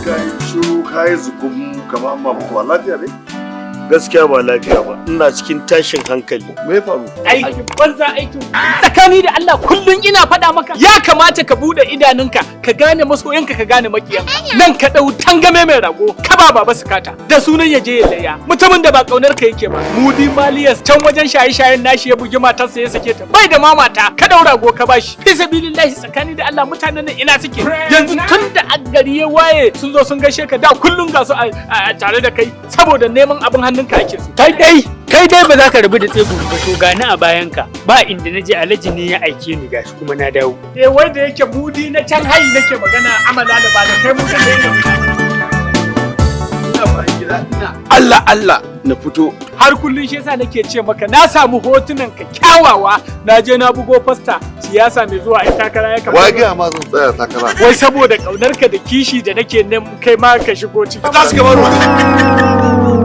Kai shiru, kai zugum kamar amma mutuwa. Lafiya ne? Gaskiya ba lafiya ba, ina cikin tashin hankali. Me ya faru? Aikin banza, aikin tsakani da Allah. Kullun ina faɗa maka, ya kamata ka bude idanunka ka gane masoyanka, ka gane makiyanka. Nan ka ɗau tangame mai rago ka ba Baba Sukata da sunan ya je ya layya, mutumin da ba kaunar ka yake ba. Mudi Maliyas can wajen shaye-shayen nashi ya bugi matarsa ya sake ta, bai da mamata, ka ɗau rago ka bashi. Fi sabilillahi, tsakani da Allah, mutanen nan ina suke yanzu? Tun da gari ya waye sun zo sun gaishe ka, da kullun ga su a tare da kai, saboda neman abin hannunka ake so. Kai dai ba za ka rabu da tsegumi ba. To, gani a bayanka, ba inda na je. Alhaji ne ya aike ni, gashi kuma na dawo. Eh, wai da yake Mudi na can hayi nake magana, amala da ba da kai Mudi da yake. Ina bayan gida, ina Allah Allah na fito. Har kullun shi yasa nake ce maka na samu hotunan ka kyawawa, na je na bugo fasta siyasa mai zuwa, ai takara ya Wa kamata. gaya ma zan tsaya takara? Wai saboda kaunar ka da kishi da nake nan, kai ma ka shigo ciki. Za su gabar.